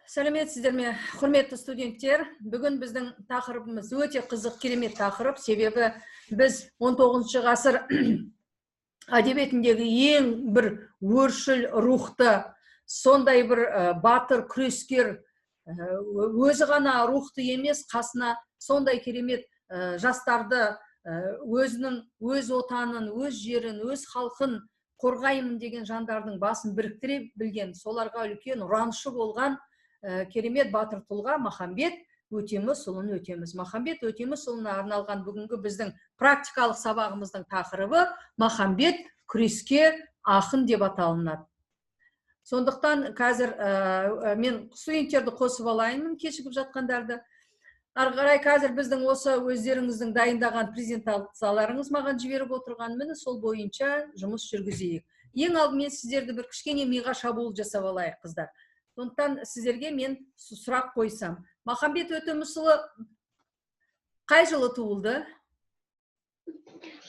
Сәлеметсіздер ме, құрметті студенттер? Бүгін біздің тақырыбымыз өте қызық, керемет тақырып. Себебі біз 19 ғасыр әдебиетіндегі ең бір өршіл рухты, сондай бір батыр, күрескер, өзі ғана рухты емес, қасына сондай керемет жастарды, өзінің өз отанын, өз жерін, өз халқын қорғаймын деген жандардың басын біріктіре білген, соларға үлкен ұраншы болған керемет батыр тұлға Махамбет Өтемісұлын өтеміз. Махамбет Өтемісұлына арналған бүгінгі біздің практикалық сабағымыздың тақырыбы Махамбет күрескер ақын деп аталынады. Сондықтан қазір мен студенттерді қосып алайын, кешігіп жатқандарды. Ары қарай қазір біздің осы өздеріңіздің дайындаған презентацияларыңыз маған жіберіп отырған, міне сол бойынша жұмыс жүргізейік. Ең алдымен сіздерді бір кішкене миға шабуыл жасап алайық, қыздар. Сондықтан сіздерге мен сұрақ қойсам. Махамбет Өтемісұлы қай жылы туылды?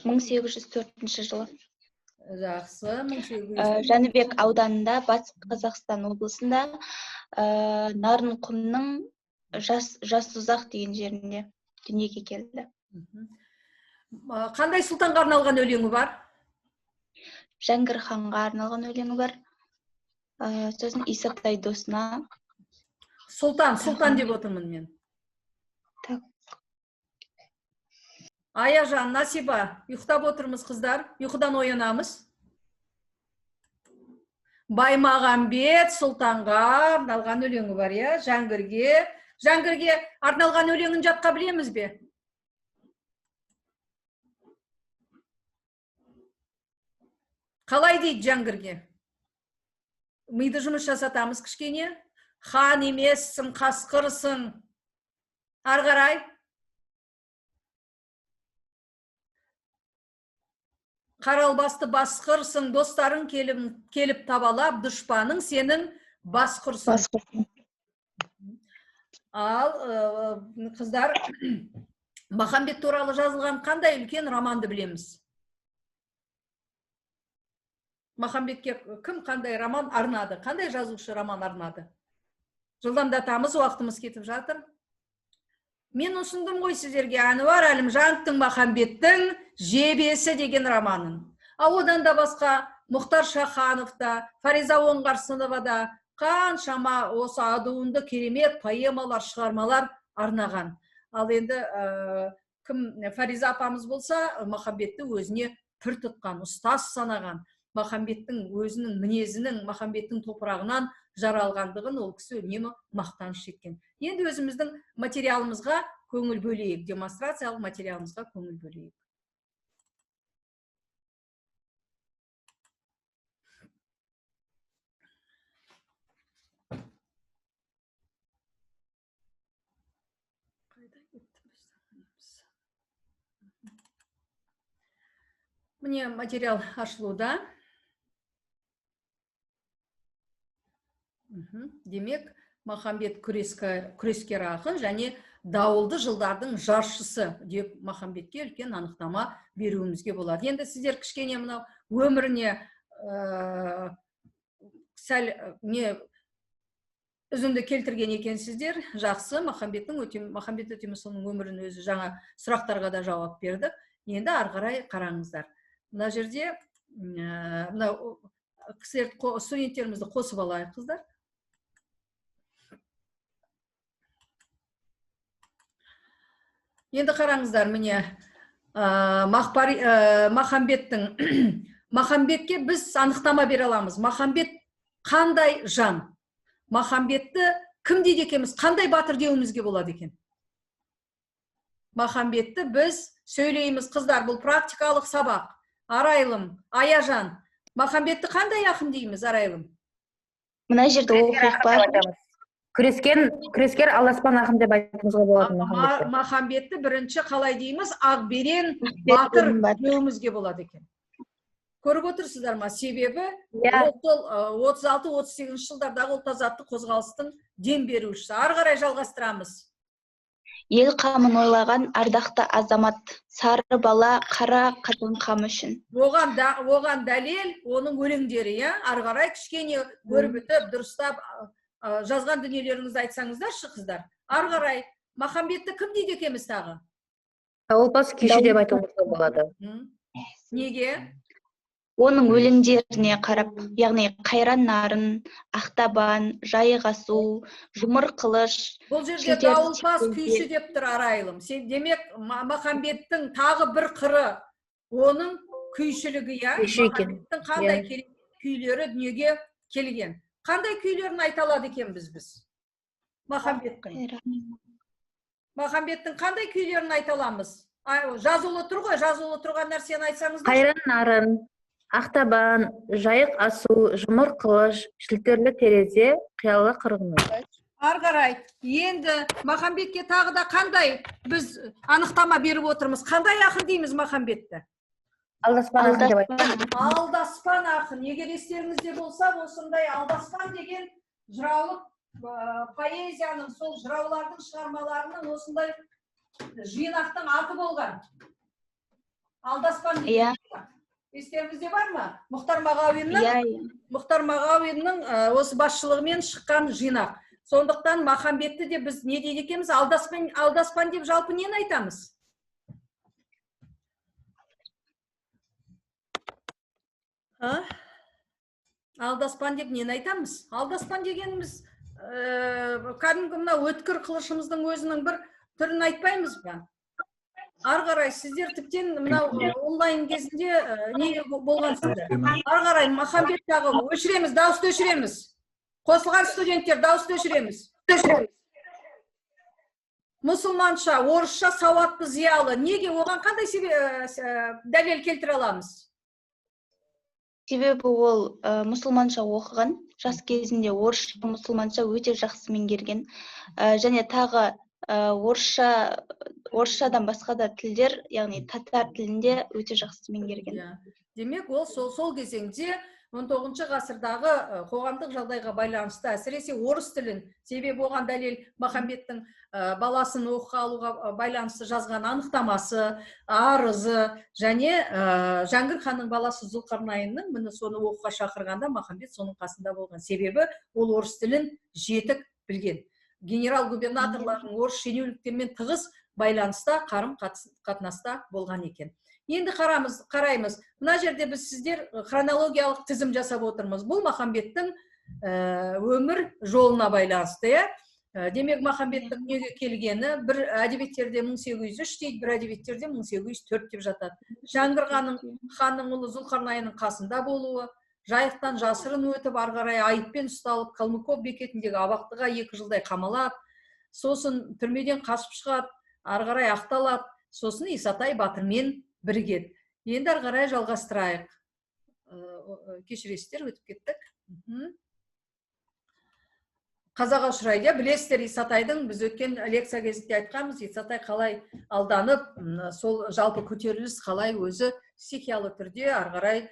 1804 жылы. Жақсы, 1800. Жәнібек ауданында, Батыс Қазақстан облысында, Нарынқұмның Жасұзақ деген жерінде дүниеге келді. Қандай сұлтанға арналған өлеңі бар? Жәңгір ханға арналған өлеңі бар. Сосын Исатай досына. Сұлтан, сұлтан деп отырмын мен. Так. Аяжан, Насиба, ұйықтап отырмыз қыздар, ұйқыдан оянамыз. Баймағамбет сұлтанға арналған өлеңі бар, иә? Жәңгірге. Жәңгірге арналған өлеңін жатқа білеміз бе? Қалай дейді Жәңгірге? Миды жұмыс жасатамыз кішкене. Хан емессің, қасқырсың. Ары қарай. Қаралбасты басқырсың, достарың келіп табалап, дұшпаның сенің басқырсың. Басқырсың. Ал, қыздар, Махамбет туралы жазылған қандай үлкен романды білеміз? Махамбетке кім қандай роман арнады? Қандай жазушы роман арнады? Жылдамдатамыз, уақытымыз кетіп жатыр. Мен ұсындым ғой сіздерге Әнуар Әлімжановтың Махамбеттің жебесі деген романын. Ал одан да басқа Мұхтар Шаханов та, Фариза Оңғарсынова да қаншама осы адуынды керемет поэмалар, шығармалар арнаған. Ал енді кім Фариза апамыз болса, Махамбетті өзіне пір тұтқан, ұстаз санаған, Махамбеттің өзінің мінезінің, Махамбеттің топырағынан жаралғандығын ол кісі үнемі мақтаныш еткен. Енді өзіміздің материалымызға көңіл бөлейік, демонстрациялық материалымызға көңіл бөлейік. Міне материал ашылуда. Демек, Махамбет күрескер ақын және дауылды жылдардың жаршысы деп Махамбетке үлкен анықтама беруімізге болады. Енді сіздер кішкене мынау өміріне сәл не үзінді келтірген екенсіздер. Жақсы, Махамбет Өтемісұлының өмірін өзі жаңа сұрақтарға да жауап бердік. Енді ары қарай қараңыздар. Мына жерде мынау кісілер, студенттерімізді қосып алайық, қыздар. Енді қараңыздар, міне, Махамбетке біз анықтама бере аламыз. Махамбет қандай жан? Махамбетті кім дейді екенбіз? Қандай батыр деуімізге болады екен? Махамбетті біз сөйлейміз, қыздар, бұл практикалық сабақ. Арайлым, Аяжан, Махамбетті қандай ақын дейміз, Арайлым? Мына жерде оқиық бар. Күрескер алдаспан ақын деп айтуымызға болады Махамбетті. Махамбетті бірінші қалай дейміз? Ақберен батыр деуімізге болады екен. Көріп отырсыздар ма? Себебі ол 36-38 жылдардағы ұлт азаттық қозғалыстың дем берушісі. Ары қарай жалғастырамыз. Ел қамын ойлаған ардақты азамат, сары бала қара қазан қамы үшін. Оған дәлел оның өлеңдері, иә? Ары қарай кішкене өрбітіп, дұрыстап Жазған дүниелеріңізді айтсаңыздаршы, қыздар. Ары қарай Махамбетті кім дейді екенбіз тағы? Дауылпаз күйші деп айтуымызға болады. Неге? Оның өлеңдеріне қарап, яғни Қайран Нарын, Ақтабан, Жайық асу, Жұмыр қылыш. Бұл жерде дауылпаз күйші деп тұр, Арайлым. Сен демек Махамбеттің тағы бір қыры оның күйшілігі, иә? Махамбеттің қандай күйлері дүниеге келген? Қандай күйлерін айта алады екенбіз біз? Махамбеттің. Махамбеттің қандай күйлерін айта аламыз? Жазулы тұр ғой, жазулы тұрған нәрсені айтсаңыздар. Қайран Нарын, Ақтабан, Жайық асу, Жұмыр қылыш, Шілтерлі терезе, Қиялы қырғыны. Ары қарай, енді Махамбетке тағы да қандай біз анықтама беріп отырмыз? Қандай ақын дейміз Махамбетті? Алдаспан ақын деп айтамыз. Алдаспан ақын. Егер естеріңізде болса, осындай алдаспан деген жыраулық поэзияның, сол жыраулардың шығармаларының осындай жинақтың аты болған. Алдаспан деген. Естеріңізде бар ма? Мұхтар Мағауиннің, Мұхтар Мағауиннің осы басшылығымен шыққан жинақ. Сондықтан Махамбетті де біз не дейді екенбіз? Алдаспан, алдаспан деп жалпы нені айтамыз? Алдаспан деп нені айтамыз? Алдаспан дегеніміз кәдімгі мына өткір қылышымыздың өзінің бір түрін айтпаймыз ба? Ары қарай сіздер тіптен мынау онлайн кезінде не болғансыздар. Ары қарай Махамбет тағы өшіреміз, дауысты өшіреміз. Қосылған студенттер дауысты өшіреміз. Мұсылманша, орысша сауатты зиялы. Неге оған қандай дәлел келтіре аламыз? Себебі ол мұсылманша оқыған, жас кезінде орысша, мұсылманша өте жақсы меңгерген. Және тағы орысшадан басқа да тілдер, яғни татар тілінде өте жақсы меңгерген. Демек, ол сол кезеңде 19 ғасырдағы қоғамдық жағдайға байланысты, әсіресе орыс тілін, себебі оған дәлел Махамбеттің баласын оқуға алуға байланысты жазған анықтамасы, арызы және Жәңгір ханның баласы Зұлқарнайынның міне соны оқуға шақырғанда Махамбет соның қасында болған. Себебі ол орыс тілін жетік білген. Генерал-губернаторлардың орыс шенеуніктермен тығыз байланыста, қарым-қатынаста болған екен. Енді қараймыз. Мына жерде біз сіздер хронологиялық тізім жасап отырмыз. Бұл Махамбеттің өмір жолына байланысты. Демек, Махамбеттің дүниеге келгені бір әдебиеттерде 1803 дейді, бір әдебиеттерде 1804 деп жатады. Жәңгір ханның ұлы Зұлқарнайынның қасында болуы, Жайықтан жасырын өтіп, ары қарай айыппен ұсталып, Калмыков бекетіндегі абақтыға 2 жылдай қамалады, сосын түрмеден қашып шығады, ары қарай ақталады, сосын Исатай батырмен бірігеді. Енді ары қарай жалғастырайық. Кешіресіздер, өтіп кеттік. Қазаға ұшырайды. Білесіздер, Исатайдың біз өткен лекция кезінде айтқанбыз, Исатай қалай алданып, сол жалпы көтеріліс қалай өзі стихиялы түрде ары қарай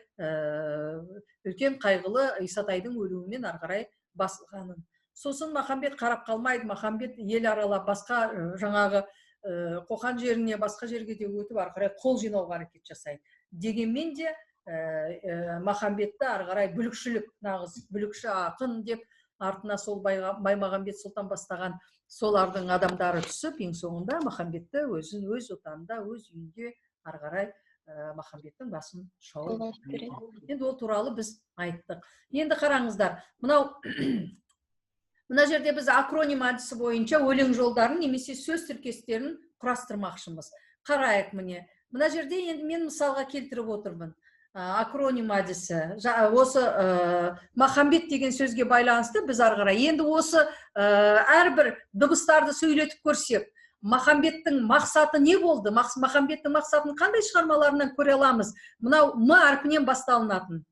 үлкен қайғылы Исатайдың өлуімен ары қарай басылғанын. Сосын Махамбет қарап қалмайды, Махамбет ел аралап басқа жаңағы Қоқан жеріне, басқа жерге де өтіп ары қарай қол жинауға әрекет жасайды. Дегенмен де Махамбетті ары қарай бүлікшілік, нағыз бүлікші ақын деп артына сол Баймағамбет сұлтан бастаған солардың адамдары түсіп, ең соңында Махамбетті өзін өз отанында, өз үйінде ары қарай Махамбеттің басын шауып. Енді ол туралы біз айттық. Енді қараңыздар, мынау мына жерде біз акроним әдісі бойынша өлең жолдарын немесе сөз тіркестерін құрастырмақшымыз. Қарайық міне. Мына жерде енді мен мысалға келтіріп отырмын. Акроним әдісі. Осы Махамбет деген сөзге байланысты біз ары қарай. Енді осы әрбір дыбыстарды сөйлетіп көрсек, Махамбеттің мақсаты не болды? Махамбеттің мақсатын қандай шығармаларынан көре аламыз? Мынау М әрпінен басталынатын.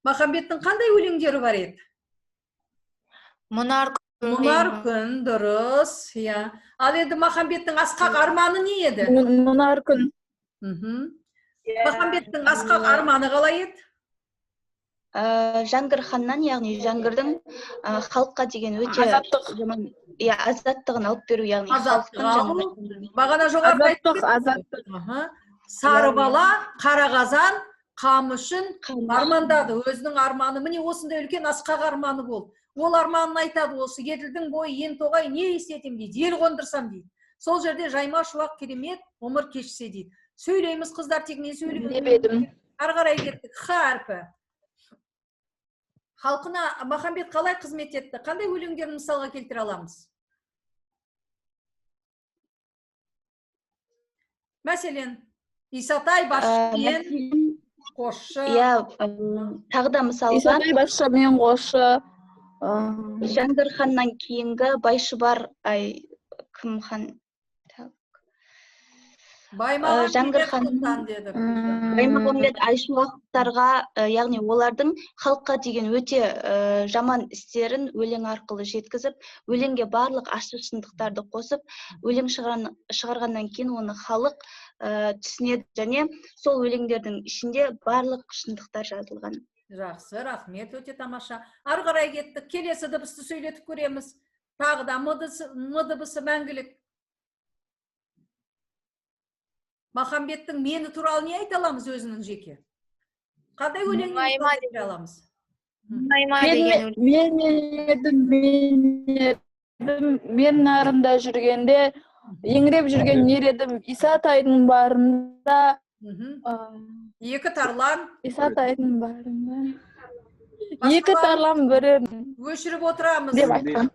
Махамбеттің қандай өлеңдері бар еді? Мұнар күн. Мұнар күн, дұрыс, иә. Ал енді Махамбеттің асқақ арманы не еді? Мұнар күн. Махамбеттің асқақ арманы қалай еді? Жәңгір ханнан, яғни Жәңгірдің халыққа деген өте азаттық, иә, азаттығын алып беру, яғни азаттық алу. Бағана жоғарыда азаттық, азаттық. Сары бала, қара қазан, Қам үшін армандады, өзінің арманы. Міне осындай үлкен асқақ арманы болды. Ол арманын айтады, осы Еділдің бойы ен тоғай, не істетем дейді, ел қондырсам дейді. Сол жерде жайма шуақ керемет ғұмыр кешсе дейді. Сөйлейміз, қыздар, тек мен сөйлеймін. Деп едім. Ары қарай кеттік. Х әрпі. Халқына Махамбет қалай қызмет етті? Қандай өлеңдерін мысалға келтіре аламыз? Мәселен, Исатай басшы мен қосшы. Иә, тағы да мысалға. Исатай басшы мен қосшы. Жәңгір ханнан кейінгі Байшұбар, ай, кім хан? Баймағамбет сұлтан деді. Баймағамбет Айшуақтарға, яғни олардың халыққа деген өте жаман істерін өлең арқылы жеткізіп, өлеңге барлық ащы шындықтарды қосып, өлең шығарғаннан кейін оны халық түсінеді және сол өлеңдердің ішінде барлық шындықтар жазылған. Жақсы, рахмет, өте тамаша. Ары қарай кеттік. Келесі дыбысты сөйлетіп көреміз. Тағы да м дыбысы мәңгілік. Махамбеттің мені туралы не айта аламыз өзінің жеке? Қандай өлеңін келтіре аламыз? Мен едім, мен едім, мен нарында жүргенде, еңіреп жүрген ер едім, Исатайдың барында. Екі тарлан. Исатайдың барында. Екі тарлан бірі. Өшіріп отырамыз. Деп айтқан.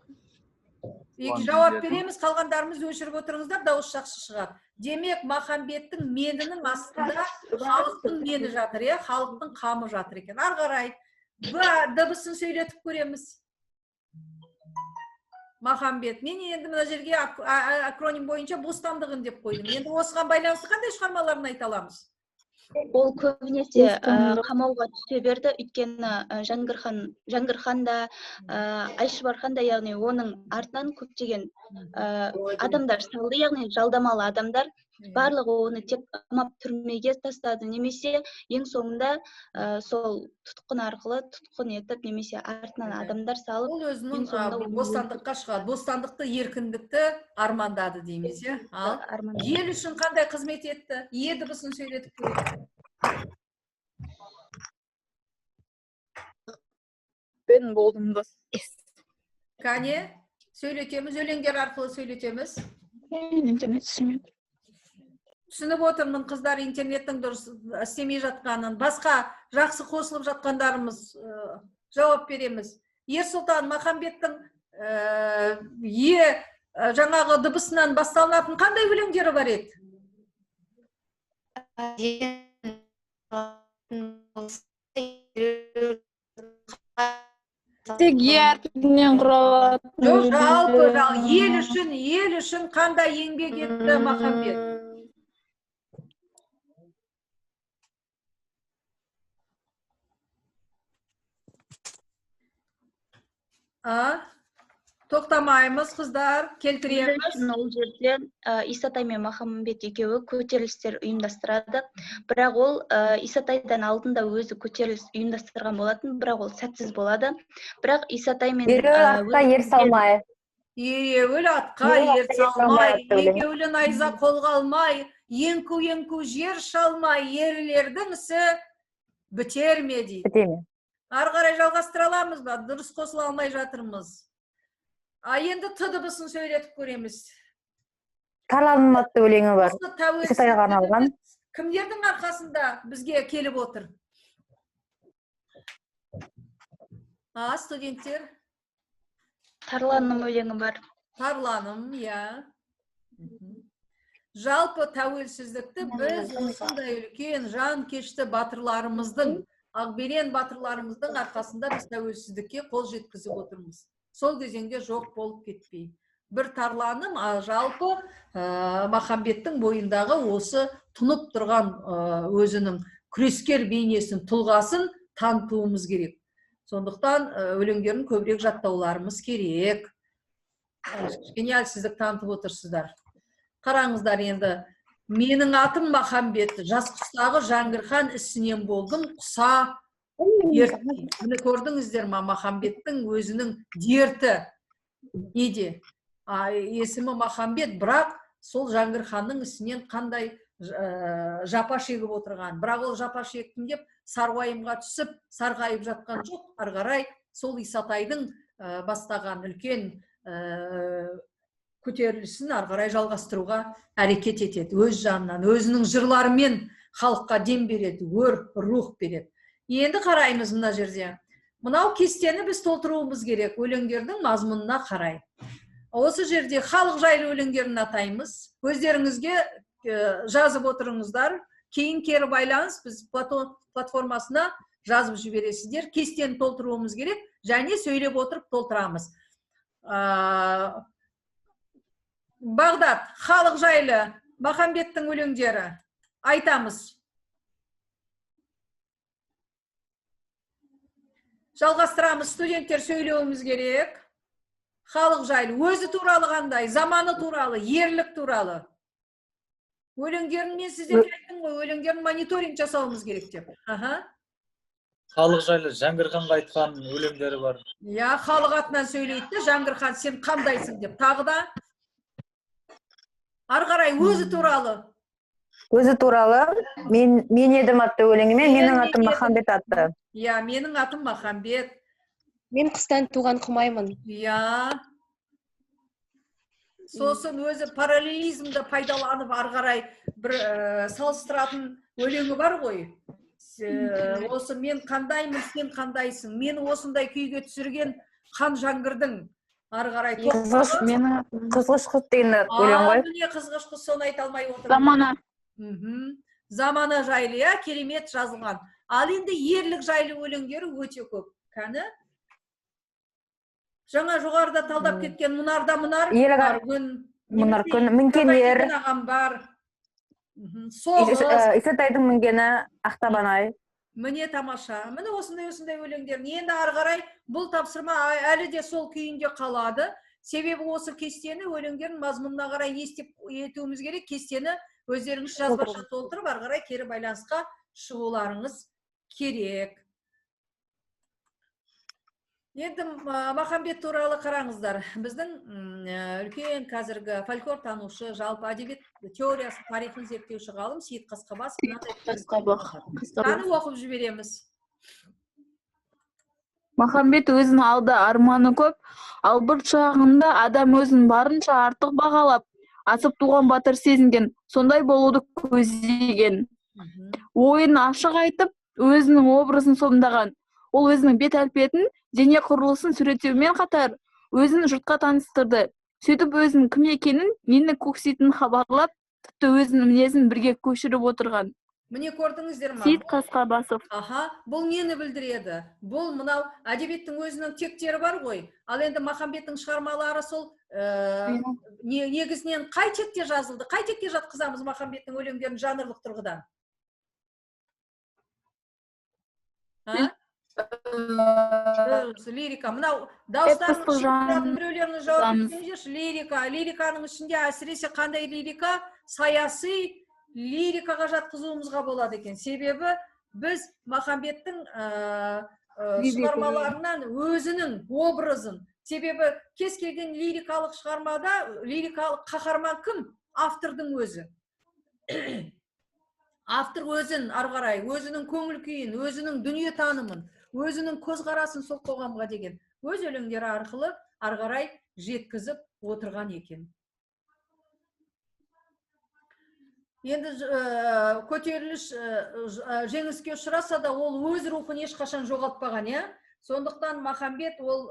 Екі жауап береміз, қалғандарымыз өшіріп отырыңыздар, дауыс жақсы шығады. Демек, Махамбеттің менінің астында халықтың мені жатыр, иә, халықтың қамы жатыр екен. Ары қарай Б дыбысын сөйлетіп көреміз. Махамбет. Мен енді мына жерге акроним бойынша бостандығын деп қойдым. Енді осыған байланысты қандай шығармаларын айта аламыз? Ол көбінесе қамауға түсе берді, өйткені Жәңгір хан да, Айшұбар хан да, яғни оның артынан көптеген адамдар салды, яғни жалдамалы адамдар, барлығы оны тек қамап түрмеге тастады, немесе ең соңында сол тұтқын арқылы тұтқын етіп, немесе артынан адамдар салып, ол өзінің бостандыққа шығады, бостандықты, еркіндікті армандады дейміз, иә. Ал ел үшін қандай қызмет етті? Е дыбысын сөйлетіп көрейік. Мен болдым дос. Кәне, сөйлетеміз, өлеңдер арқылы сөйлетеміз. Интернет түсінбеді. Түсініп отырмын, қыздар, интернеттің дұрыс істемей жатқанын. Басқа жақсы қосылып жатқандарымыз жауап береміз. Ерсұлтан, Махамбеттің жаңағы дыбысынан басталынатын қандай өлеңдері бар еді? Тек е әрпінен құралатын. Жоқ, жалпы ел үшін қандай еңбек етті Махамбет? Тоқтамаймыз, қыздар, келтіреміз. Ол жерде Исатай мен Махамбет екеуі көтерілістер ұйымдастырады. Бірақ ол Исатайдан алдында өзі көтеріліс ұйымдастырған болатын, бірақ ол сәтсіз болады. Бірақ Исатай мен атқа ер салмай. Ереуіл атқа ер салмай, егеулі найза қолға алмай, еңку-еңку жер шалмай, ерлердің ісі бітер ме дейді. Біте ме? Ары қарай жалғастыра аламыз ба? Дұрыс қосыла алмай жатырмыз. А енді Т дыбысын сөйлетіп көреміз. Тарланым атты өлеңі бар. Исатайға арналған. Кімдердің арқасында бізге келіп отыр? А, студенттер? Тарланым өлеңі бар. Тарланым, иә. Жалпы тәуелсіздікті біз осындай үлкен жанкешті батырларымыздың, ақберен батырларымыздың арқасында біз тәуелсіздікке қол жеткізіп отырмыз. Сол кезеңде жоқ болып кетпей. Бір тарланым, жалпы Махамбеттің бойындағы осы тұнып тұрған өзінің күрескер бейнесін, тұлғасын танытуымыз керек. Сондықтан өлеңдерін көбірек жаттауларымыз керек. Кішкене әлсіздік танытып отырсыздар. Қараңыздар енді, менің атым Махамбет, жас құстағы Жәңгір хан ісінен болдым, құса дерт. Міне көрдіңіздер ма, Махамбеттің өзінің дерті неде? Есімі Махамбет, бірақ сол Жәңгір ханның ісінен қандай жапа шегіп отырған. Бірақ ол жапа шектім деп сарғайымға түсіп, сарғайып жатқан жоқ. Ары қарай сол Исатайдың бастаған үлкен көтерілісін ары қарай жалғастыруға әрекет етеді. Өз жанынан, өзінің жырларымен халыққа дем береді, өр рух береді. Енді қараймыз мына жерде. Мынау кестені біз толтыруымыз керек өлеңдердің мазмұнына қарай. Осы жерде халық жайлы өлеңдерін атаймыз. Өздеріңізге жазып отырыңыздар. Кейін кері байланыс біз платформасына жазып жібересіздер. Кестені толтыруымыз керек және сөйлеп отырып толтырамыз. Бағдат, халық жайлы Махамбеттің өлеңдері айтамыз. Жалғастырамыз, студенттер сөйлеуіміз керек. Халық жайлы, өзі туралы қандай, заманы туралы, ерлік туралы. Өлеңдерін мен сіздерге айттым ғой, өлеңдерін мониторинг жасауымыз керек деп. Аха. Халық жайлы Жәңгір ханға айтқан өлеңдері бар. Иә, халық атынан сөйлейді, Жәңгір хан сен қандайсың деп. Тағы да ары қарай өзі туралы. Өзі туралы мен едім атты өлеңімен, менің атым Махамбет атты. Иә, менің атым Махамбет. Мен құстан туған құмаймын. Иә. Сосын өзі параллелизмді пайдаланып ары қарай бір салыстыратын өлеңі бар ғой. Осы мен қандаймын, сен қандайсың. Мені осындай күйге түсірген хан Жәңгірдің ары қарай Қызғыш құс деген өлең ғой. Міне қызғыш құс, соны айта алмай отырмын. Замана. Замана жайлы, иә, керемет жазылған. Ал енді ерлік жайлы өлеңдері өте көп. Кәні? Жаңа жоғарыда талдап кеткен мұнарда мұнар, мұнар күн, мұнар күн, мінген ер, ағам бар. Соғыс. Исатайдың мінгені Ақтабан-ай. Міне тамаша. Міне осындай өлеңдер. Енді ары қарай бұл тапсырма әлі де сол күйінде қалады. Себебі осы кестені өлеңдердің мазмұнына қарай не істеп етуіміз керек? Кестені өздеріңіз жазбаша толтырып, ары қарай кері байланысқа шығуларыңыз керек. Енді Махамбет туралы қараңыздар. Біздің үлкен қазіргі фольклор танушы, жалпы әдебиет теориясы тарихын зерттеуші ғалым Сейіт Қасқабасов мынандай оқып жібереміз. Махамбет өзінің алды арманы көп, ал бір шағында адам өзін барынша артық бағалап, асып туған батыр сезінген, сондай болуды көздеген. Ойын ашық айтып, өзінің образын сомдаған. Ол өзінің бет әлпетін, дене құрылысын суреттеумен қатар өзін жұртқа таныстырды. Сөйтіп өзінің кім екенін, нені көксейтінін хабарлап, тіпті өзінің мінезін бірге көшіріп отырған. Міне көрдіңіздер ме? Сейіт Қасқабасов. Аха, бұл нені білдіреді? Бұл мынау әдебиеттің өзінің тектері бар ғой. Ал енді Махамбеттің шығармалары сол негізінен қай текте жазылды? Қай текте жатқызамыз Махамбеттің өлеңдерін жанрлық тұрғыдан? Лирика. Мынау дауыстарының біреулерінің жауап берсеңіздерші. Лирика. Лириканың ішінде әсіресе қандай лирика? Саяси лирикаға жатқызуымызға болады екен. Себебі біз Махамбеттің шығармаларынан өзінің образын, себебі кез келген лирикалық шығармада лирикалық қаһарман кім? Автордың өзі. Автор өзін ары қарай, өзінің көңіл күйін, өзінің дүние танымын, өзінің көзқарасын сол қоғамға деген өз өлеңдері арқылы ары қарай жеткізіп отырған екен. Енді көтеріліс жеңіске ұшыраса да ол өз рухын ешқашан жоғалтпаған, иә? Сондықтан Махамбет ол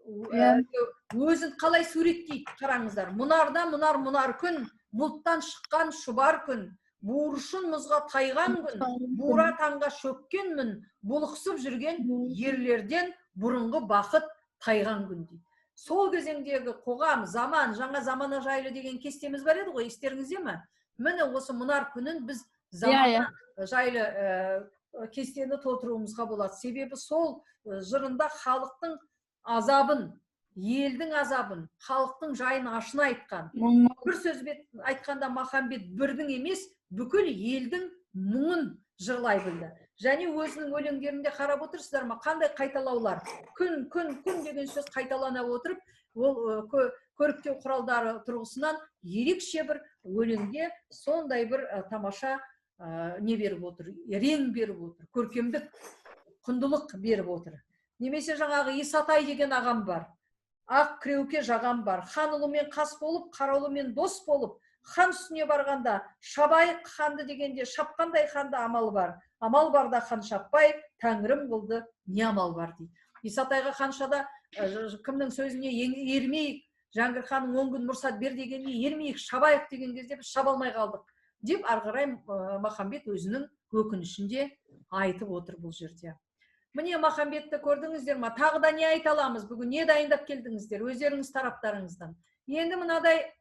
өзін қалай суреттейді, қараңыздар. Мұнарда мұнар мұнар күн, бұлттан шыққан шұбар күн, буыршын мұзға тайған күн, бура таңға шөккен мін, бұлықсып жүрген ерлерден бұрынғы бақыт тайған күн дейді. Сол кезеңдегі қоғам, заман, жаңа замана жайлы деген кестеміз бар еді ғой, естеріңізде ме? Міне осы мұнар күнін біз замана жайлы кестені толтыруымызға болады. Себебі сол жырында халықтың азабын, елдің азабын, халықтың жайын ашына айтқан. Бір сөзбен айтқанда Махамбет бірдің емес, бүкіл елдің мұңын жырлай білді. Және өзінің өлеңдерінде қарап отырсыздар ма, қандай қайталаулар, күн, күн, күн деген сөз қайталана отырып, ол көріктеу құралдары тұрғысынан ерекше бір өлеңге сондай бір тамаша не беріп отыр, рең беріп отыр, көркемдік құндылық беріп отыр. Немесе жаңағы Исатай деген ағам бар, ақ кіреуке жағам бар, хан ұлымен қас болып, қара ұлымен дос болып, хан үстіне барғанда шабайық ханды дегенде шапқандай ханды амал бар, амал бар да хан шаппай, тәңірім қылды не амал бар дейді. Исатайға ханшада кімнің сөзіне ермейік, Жәңгір ханның 10 күн мұрсат бер дегеніне ермейік, шабайық деген кезде біз шаба алмай қалдық деп ары қарай Махамбет өзінің өкінішін де айтып отыр бұл жерде. Міне, Махамбетті көрдіңіздер ма? Тағы да не айта аламыз? Бүгін не дайындап келдіңіздер өздеріңіз тараптарыңыздан? Енді мынадай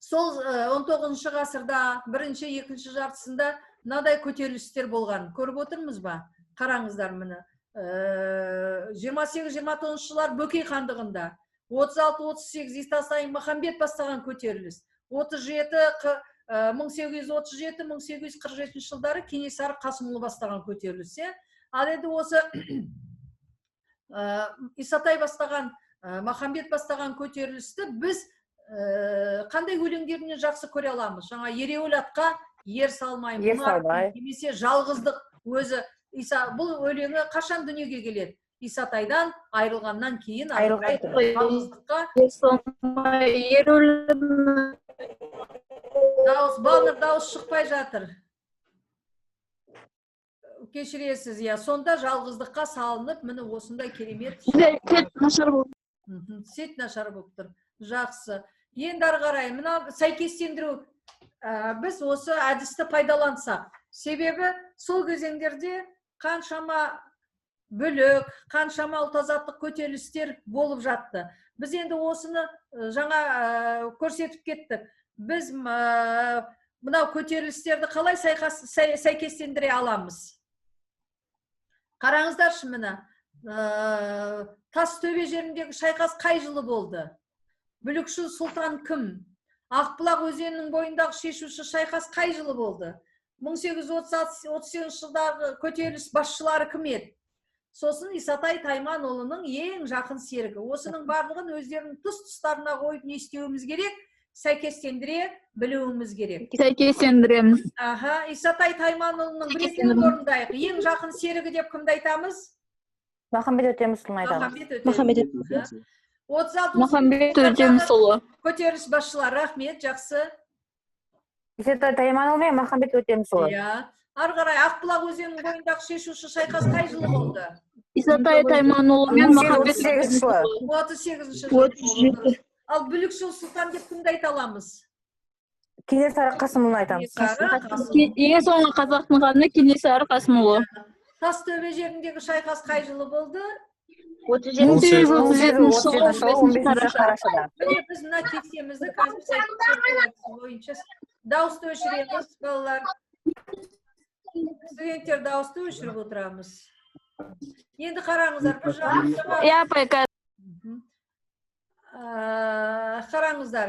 сол 19 ғасырда бірінші, екінші жартысында мынадай көтерілістер болған. Көріп отырмыз ба? Қараңыздар, міне. 28-29 жылдар Бөкей хандығында, 36-38 Исатай Махамбет бастаған көтеріліс, 37 1837-1847 жылдары Кенесары Қасымұлы бастаған көтеріліс. Ал енді осы Исатай бастаған, Махамбет бастаған көтерілісті біз қандай өлеңдерінен жақсы көре аламыз? Жаңа ереуіл атқа ер салмай, немесе жалғыздық өзі. Иса, бұл өлеңі қашан дүниеге келеді? Исатайдан айырылғаннан кейін жалғыздыққа. Дауыс, балныр, дауыс шықпай жатыр. Кешіресіз, иә. Сонда жалғыздыққа салынып, міне осындай керемет. Сет нашар болып тұр. Жақсы. Енді ары қарай, мына сәйкестендіру, біз осы әдісті пайдалансақ. Себебі сол кезеңдерде қаншама бүлік, қаншама ұлт азаттық көтерілістер болып жатты. Біз енді осыны жаңа көрсетіп кеттік. Біз мынау көтерілістерді қалай сәйкестендіре аламыз? Қараңыздаршы, міне, Тас төбе жеріндегі шайқас қай жылы болды? Бүлікшіл сұлтан кім? Ақбұлақ өзенінің бойындағы шешуші шайқас қай жылы болды? 1838 жылдағы көтеріліс басшылары кім еді? Сосын Исатай Тайманұлының ең жақын серігі. Осының барлығын өздерінің тұс-тұстарына қойып не істеуіміз керек? Сәйкестендіре білуіміз керек. Сәйкестендіреміз. Аха, Исатай Тайманұлының бір екеуін орындайық. Ең жақын серігі деп кімді айтамыз? Махамбет Өтемісұлын айтамыз. Махамбет Өтемісұлы. Махамбет Өтемісұлы. Көтеріліс басшылары, рахмет, жақсы. Исатай Тайманұлы мен Махамбет Өтемісұлы. Иә. Ары қарай Ақбұлақ өзенінің бойындағы шешуші шайқас қай жылы болды? Исатай Тайманұлы мен Махамбет Өтемісұлы. 38 жылы. Ал Бүлікшіл сұлтан деп кімді айта аламыз? Кенесары Қасымұлын айтамыз. Ең соңғы қазақтың ханы Кенесары Қасымұлы. Тас төбе жеріндегі шайқас қай жылы болды? 1837 жылы 15 қарашада. Міне, біз мына кестемізді қазір бойынша дауысты өшіреміз, балалар. Студенттер, дауысты өшіріп отырамыз. Енді қараңыздар, бір жағынан. Қараңыздар.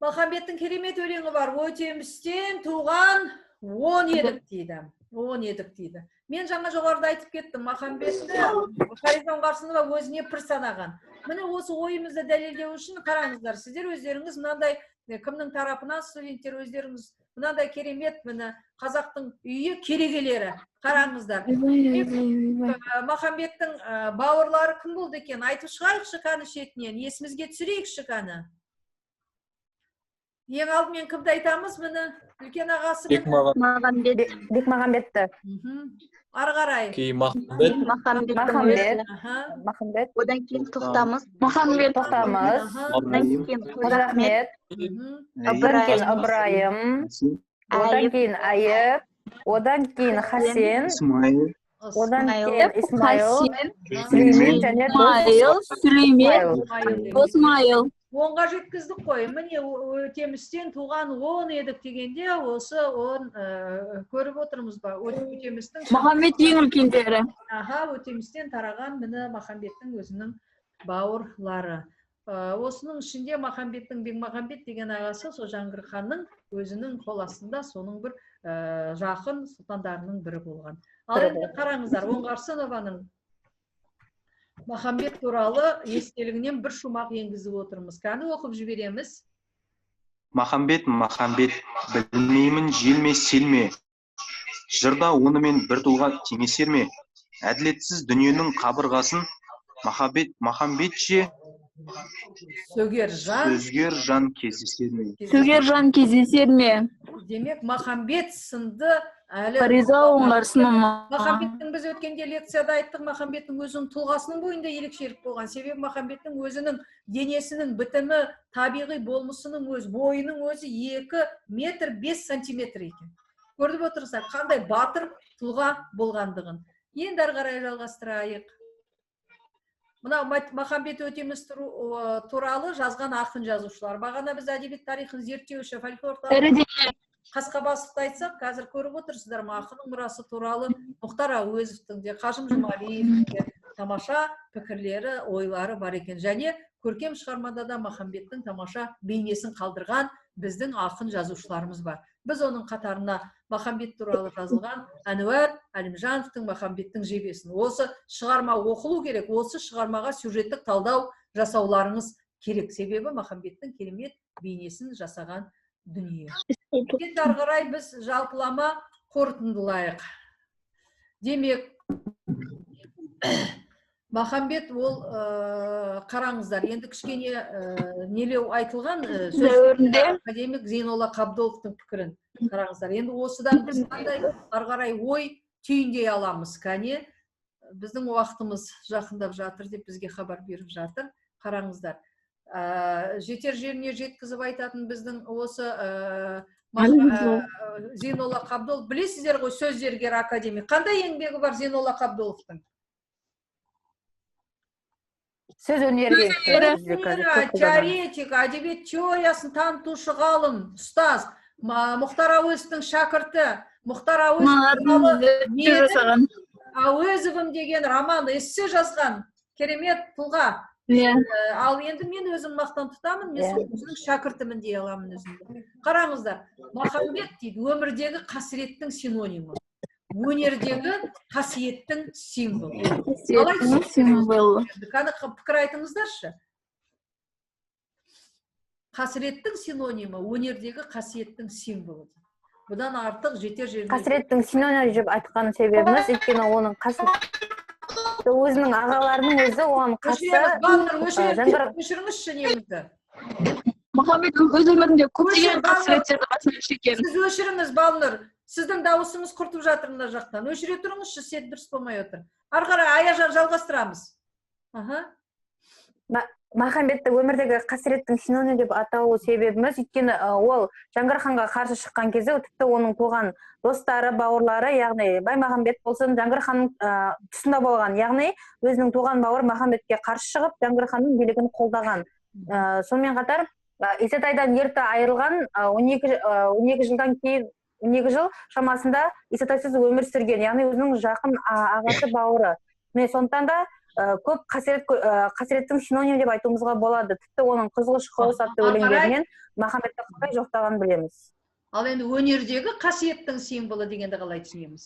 Махамбеттің керемет өлеңі бар. Өтемістен туған 10 едік дейді. 10 едік дейді. Мен жаңа жоғарыда айтып кеттім, Махамбетті Фариза Оңғарсынова өзіне пір санаған. Міне, осы ойымызды дәлелдеу үшін қараңыздар, сіздер өздеріңіз мынандай кімнің тарапынан, студенттер, өздеріңіз мынандай керемет, міне, қазақтың үйі керегелері. Қараңыздар. Махамбеттің бауырлары кім болды екен? Айтып шығайықшы кәні шетінен, есімізге түсірейікші кәні. Ең алдымен кімді айтамыз? Міне, үлкен ағасы Бекмағамбет. Бекмағамбетті. Ары қарай. Кейін Махамбет. Махамбет. Махамбет. Одан кейін Тоқтамыс. Махамбет. Тоқтамыс. Одан кейін Қожахмет. Одан кейін Ыбырайым. Одан кейін Айып. Одан кейін Хасен. Одан кейін Исмайыл. Сүлеймен және Сүлеймен. Досмайыл. Онға жеткіздік қой. Міне, Өтемістен туған 10 едік дегенде осы 10 көріп отырмыз ба? Өтемістің Махамбет ең үлкендері. Аха, Өтемістен тараған міне Махамбеттің өзінің бауырлары. Осының ішінде Махамбеттің Бекмағамбет деген ағасы сол Жәңгір ханның өзінің қол астында соның бір жақын сұлтандарының бірі болған. Ал енді қараңыздар, Оңғарсынованың Махамбет туралы естелігінен бір шумақ енгізіп отырмыз. Кәні оқып жібереміз. Махамбет, Махамбет, білмеймін жел ме, сел ме, жырда онымен бір тұлға теңесер ме? Әділетсіз дүниенің қабырғасын Махамбет, Махамбетше сөгер жан өзгер жан кездесер ме? Сөгер жан кездесер ме? Демек, Махамбет сынды әлі Фариза Оңғарсынова. Махамбеттің, біз өткенде лекцияда айттық, Махамбеттің өзінің тұлғасының бойында ерекшелік болған. Себебі Махамбеттің өзінің денесінің бітімі, табиғи болмысының өз бойының өзі 2 метр 5 сантиметр екен. Көріп отырсыздар, қандай батыр тұлға болғандығын. Енді ары қарай жалғастырайық. Мынау Махамбет Өтеміс туралы жазған ақын жазушылар. Бағана біз әдебиет тарихын зерттеуші, фольклор Қасқабасовты айтсақ, қазір көріп отырсыздар ма, ақынның мұрасы туралы Мұхтар Әуезовтің де, Қажым Жұмалиевтің де тамаша пікірлері, ойлары бар екен. Және көркем шығармада да Махамбеттің тамаша бейнесін қалдырған біздің ақын жазушыларымыз бар. Біз оның қатарына Махамбет туралы жазылған Әнуар Әлімжановтың Махамбеттің жебесін. Осы шығарма оқылу керек, осы шығармаға сюжеттік талдау жасауларыңыз керек. Себебі Махамбеттің керемет бейнесін жасаған дүние. Енді ары қарай біз жалпылама қорытындылайық. Демек, Махамбет ол, қараңыздар, енді кішкене нелеу айтылған сөз, академик Зейнолла Қабдоловтың пікірін қараңыздар. Енді осыдан біз қандай ары қарай ой түйіндей аламыз? Кәне, біздің уақытымыз жақындап жатыр деп бізге хабар беріп жатыр. Қараңыздар, жетер жеріне жеткізіп айтатын біздің осы Зейнолла Қабдолов, білесіздер ғой, сөз зергері, академик. Қандай еңбегі бар Зейнолла Қабдоловтың? Сөз өнері, теоретик, әдебиет теориясын танытушы ғалым, ұстаз, Мұхтар Әуезовтің шәкірті. Мұхтар Әуезов Әуезовым деген роман, эссе жазған керемет тұлға. Ал енді мен өзім мақтан тұтамын, мен сол кісінің шәкіртімін дей аламын өзімді. Қараңыздар, Махамбет дейді өмірдегі қасіреттің синонимі, өнердегі қасиеттің символы. Қане, пікір айтыңыздаршы. Қасіреттің синонимі, өнердегі қасиеттің символы. Бұдан артық жетер жеріне. Қасіреттің синонимі деп айтқан себебіміз, өйткені оның өзінің ағаларының өзі оған қарсы. Өшіріңізші немізді. Махамбет өз өмірінде көптеген қасіреттерді басынан кешкен. Сіз өшіріңіз, Балнұр. Сіздің дауысыңыз құртып жатыр мына жақтан. Өшіре тұрыңызшы, сет дұрыс болмай отыр. Ары қарай Аяжан жалғастырамыз. Махамбетті өмірдегі қасіреттің синонимі деп атау себебіміз, өйткені ол Жәңгір ханға қарсы шыққан кезде тіпті оның туған достары, бауырлары, яғни Баймағамбет болсын, Жәңгір ханның тұсында болған, яғни өзінің туған бауыры Махамбетке қарсы шығып, Жәңгір ханның билігін қолдаған. Сонымен қатар Исатайдан ерте айырылған, 12 жылдан кейін, 12 жыл шамасында Исатайсыз өмір сүрген, яғни өзінің жақын ағасы, бауыры. Міне, сондықтан да көп қасіреттің синонимі деп айтуымызға болады. Тіпті оның Қызғыш қылыш атты өлеңдерінен Махамбетті қалай жоқтағанын білеміз. Ал енді өнердегі қасиеттің символы дегенді қалай түсінеміз?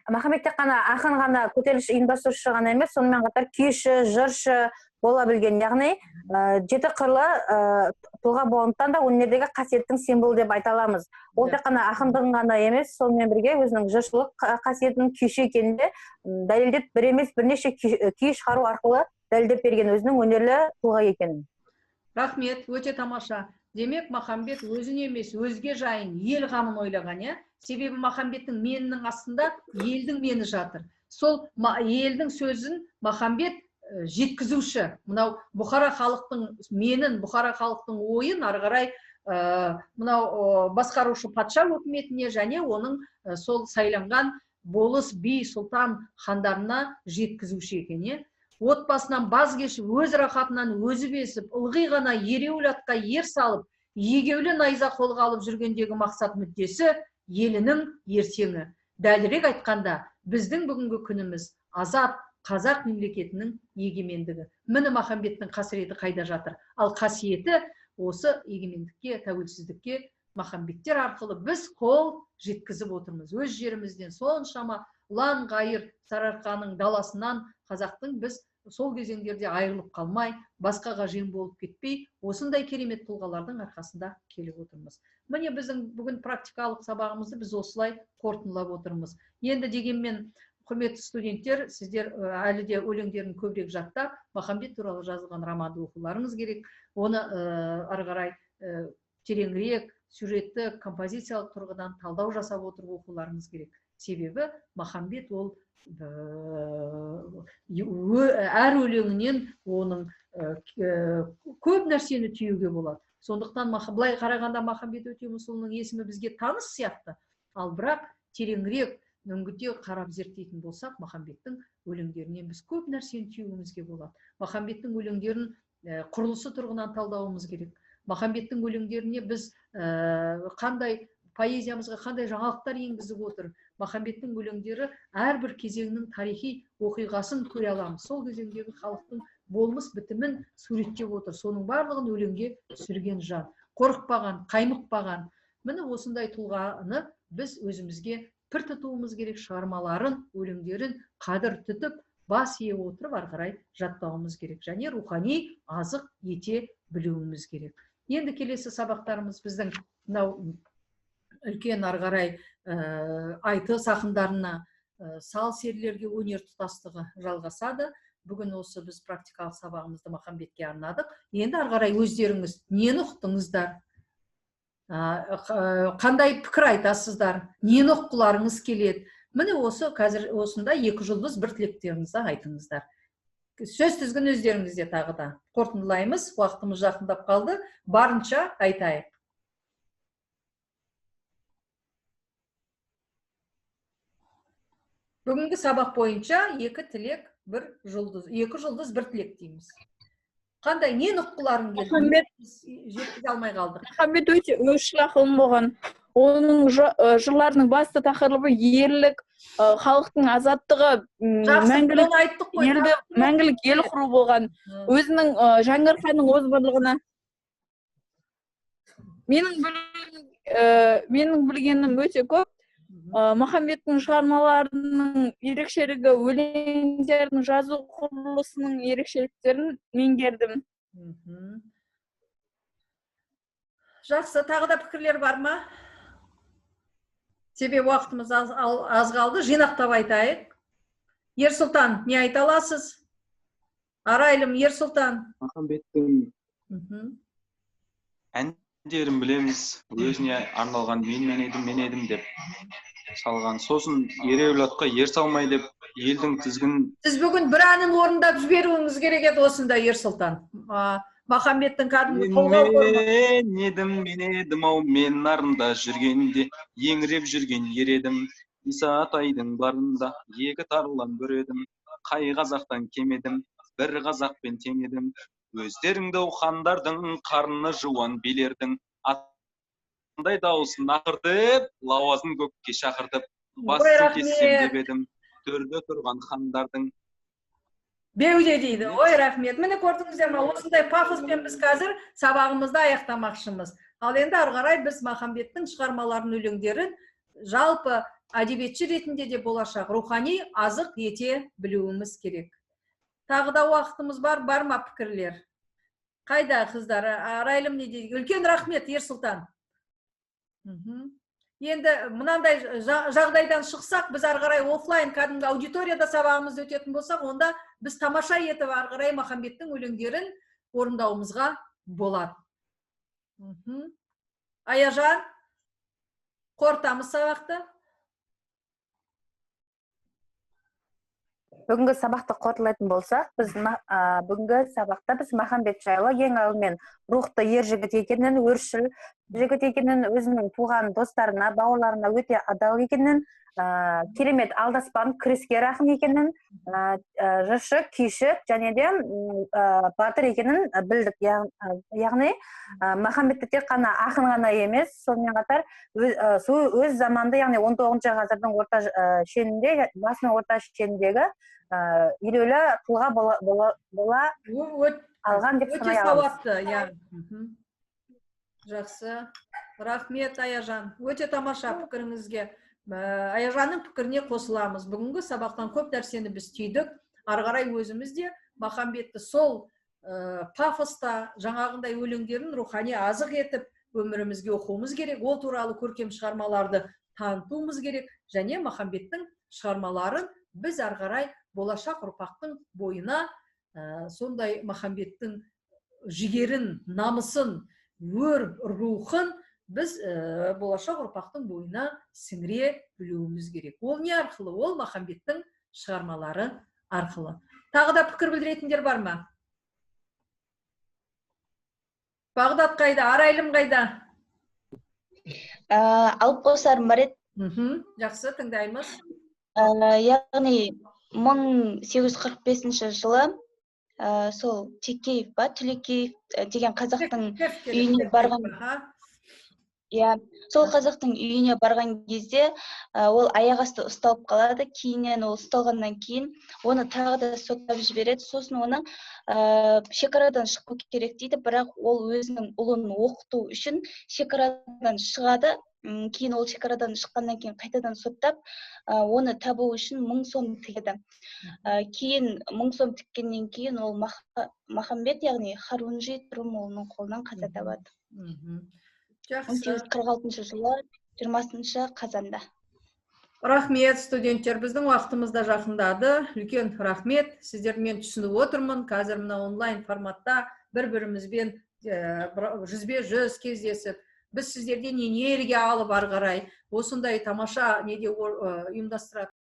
Махамбет тек қана ақын ғана, көтеріліс ұйымдастырушы ғана емес, сонымен қатар күйші, жыршы бола білген, яғни жеті қырлы тұлға болғандықтан да өнердегі қасиеттің символы деп айта аламыз. Ол тек қана ақындығын ғана емес, сонымен бірге өзінің жыршылық қасиетін, күйші екенін де дәлелдеп, бір емес бірнеше күй шығару арқылы дәлелдеп берген өзінің өнерлі тұлға екенін. Рахмет, өте тамаша. Демек, Махамбет өзін емес, өзге жайын, ел қамын ойлаған, иә? Себебі Махамбеттің менінің астында елдің мені жатыр. Сол елдің сөзін Махамбет жеткізуші. Мынау бұқара халықтың менін, бұқара халықтың ойын ары қарай мынау басқарушы патша өкіметіне және оның сол сайланған болыс, би, сұлтан хандарына жеткізуші екен, иә? Отбасынан баз кешіп, өз рахатынан өзі бесіп, ылғи ғана ереуіл атқа ер салып, егеулі найза қолға алып жүргендегі мақсат мүддесі елінің ертеңі. Дәлірек айтқанда, біздің бүгінгі күніміз азат қазақ мемлекетінің егемендігі. Міне, Махамбеттің қасіреті қайда жатыр? Ал қасиеті осы егемендікке, тәуелсіздікке Махамбеттер арқылы біз қол жеткізіп отырмыз. Өз жерімізден соншама ұлан ғайыр Сарыарқаның даласынан қазақтың біз сол кезеңдерде айырылып қалмай, басқаға жем болып кетпей, осындай керемет тұлғалардың арқасында келіп отырмыз. Міне, біздің бүгін практикалық сабағымызды біз осылай қорытындылап отырмыз. Енді дегенмен, құрметті студенттер, сіздер әлі де өлеңдерін көбірек жаттап, Махамбет туралы жазылған романды оқуларыңыз керек. Оны ары қарай тереңірек, сюжетті, композициялық тұрғыдан талдау жасап отырып оқуларыңыз керек. Себебі Махамбет ол әр өлеңінен оның көп нәрсені түюге болады. Сондықтан былай қарағанда Махамбет Өтемісұлының есімі бізге таныс сияқты. Ал бірақ тереңірек үңгіте қарап зерттейтін болсақ, Махамбеттің өлеңдерінен біз көп нәрсені түюімізге болады. Махамбеттің өлеңдерін құрылысы тұрғынан талдауымыз керек. Махамбеттің өлеңдеріне біз қандай поэзиямызға қандай жаңалықтар енгізіп отыр. Махамбеттің өлеңдері әрбір кезеңнің тарихи оқиғасын көре аламыз. Сол кезеңдегі халықтың болмыс бітімін суреттеп отыр. Соның барлығын өлеңге түсірген жан. Қорықпаған, қаймықпаған. Міне, осындай тұлғаны біз өзімізге пір тұтуымыз керек, шығармаларын, өлеңдерін қадір тұтып, бас ие отырып ары қарай жаттауымыз керек және рухани азық ете білуіміз керек. Енді келесі сабақтарымыз біздің мынау үлкен ары қарай айтыс ақындарына, сал серілерге өнер тұтастығы жалғасады. Бүгін осы біз практикалық сабағымызды Махамбетке арнадық. Енді ары қарай өздеріңіз нені ұқтыңыздар? Қандай пікір айтасыздар? Нені ұққыларыңыз келеді? Міне, осы қазір осында екі жұлдыз бір тілектеріңізді айтыңыздар. Сөз тізгін өздеріңізде тағы да. Қорытындылаймыз, уақытымыз жақындап қалды. Барынша айтайық. Бүгінгі сабақ бойынша екі тілек, бір жұлдыз, екі жұлдыз, бір тілек дейміз. Қандай, нені ұққыларың келді? Жеткізе алмай қалдық. Махамбет өте өршіл ақын болған. Оның жырларының басты тақырыбы ерлік, халықтың азаттығы, мәңгілік ел құру болған. Өзінің Жәңгір ханның озбырлығына. Менің білгенім өте көп. Махамбеттің шығармаларының ерекшелігі, өлеңдердің жазу құрылысының ерекшеліктерін меңгердім. Жақсы, тағы да пікірлер бар ма? Себебі уақытымыз аз қалды, жинақтап айтайық. Ерсұлтан, не айта аласыз? Арайлым, Ерсұлтан. Махамбеттің әндерін білеміз, өзіне арналған мен едім, мен едім деп салған. Сосын ереуіл атқа ер салмай деп елдің тізгін. Сіз бүгін бір әнін орындап жіберуіңіз керек еді осында, Ерсұлтан. Махамбеттің кәдімгі толғау. Мен едім, мен едім ау, мен нарында жүргенде, еңіреп жүрген ер едім. Исатайдың барында екі тарлан бір едім. Қай қазақтан кем едім, бір қазақпен тең едім. Өздеріңді хандардың қарны жуан билердің атандай дауысын ақыртып, лауазын көкке шақыртып, басын кессем деп едім, төрде тұрған хандардың. Беуде дейді. Ой, рахмет. Міне, көрдіңіздер ме, осындай пафоспен біз қазір сабағымызды аяқтамақшымыз. Ал енді ары қарай біз Махамбеттің шығармаларын, өлеңдерін жалпы әдебиетші ретінде де болашақ рухани азық ете білуіміз керек. Тағы да уақытымыз бар, бар ма пікірлер? Қайда қыздар? Арайлым не дейді? Үлкен рахмет, Ерсұлтан. Енді мынандай жағдайдан шықсақ, біз ары қарай офлайн кәдімгі аудиторияда сабағымызды өтетін болсақ, онда біз тамаша етіп ары қарай Махамбеттің өлеңдерін орындауымызға болады. Аяжан, қорытамыз сабақты. Бүгінгі сабақты қорытындылайтын болсақ, біз бүгінгі сабақта біз Махамбет жайлы ең алдымен рухты ер жігіт екенін, өршіл жігіт екенін, өзінің туған достарына, бауырларына өте адал екенін, керемет алдаспан, күрескер ақын екенін, жыршы, күйші және де батыр екенін білдік. Яғни Махамбетті тек қана ақын ғана емес, сонымен қатар өз заманды, яғни 19 ғасырдың орта шенінде, басының орта шеніндегі елеулі тұлға бола алған деп санай аламыз. Өте сауатты, иә. Жақсы. Рахмет, Аяжан, өте тамаша пікіріңізге. Аяжанның пікіріне қосыламыз. Бүгінгі сабақтан көп нәрсені біз түйдік. Ары қарай өзіміз де Махамбетті сол пафоста, жаңағындай өлеңдерін рухани азық етіп өмірімізге оқуымыз керек. Ол туралы көркем шығармаларды танытуымыз керек және Махамбеттің шығармаларын біз ары қарай болашақ ұрпақтың бойына сондай Махамбеттің жігерін, намысын, өр рухын біз болашақ ұрпақтың бойына сіңіре білуіміз керек. Ол не арқылы? Ол Махамбеттің шығармалары арқылы. Тағы да пікір білдіретіндер бар ма? Бағдат қайда? Арайлым қайда? Алып қосарым бар еді. Жақсы, тыңдаймыз. Яғни 1845 жылы сол Текеев ба, Түлекеев деген қазақтың үйіне барған. Иә, сол қазақтың үйіне барған кезде ол аяқ асты ұсталып қалады. Кейіннен ол ұсталғаннан кейін оны тағы да соттап жібереді. Сосын оны шекарадан шығу керек дейді, бірақ ол өзінің ұлын оқыту үшін шекарадан шығады. Кейін ол шекарадан шыққаннан кейін қайтадан соттап, оны табу үшін 1000 сом тігеді. Кейін 1000 сом тіккеннен кейін ол Махамбет, яғни Харунжи Трұмұлының қолынан қаза табады. Жақсы. 1846 жылы 20 қазанда. Рахмет, студенттер, біздің уақытымыз да жақындады. Үлкен рахмет. Сіздермен түсініп отырмын. Қазір мына онлайн форматта бір-бірімізбен жүзбе-жүз кездесіп, біз сіздерден энергия алып ары қарай осындай тамаша неде ұйымдастыратын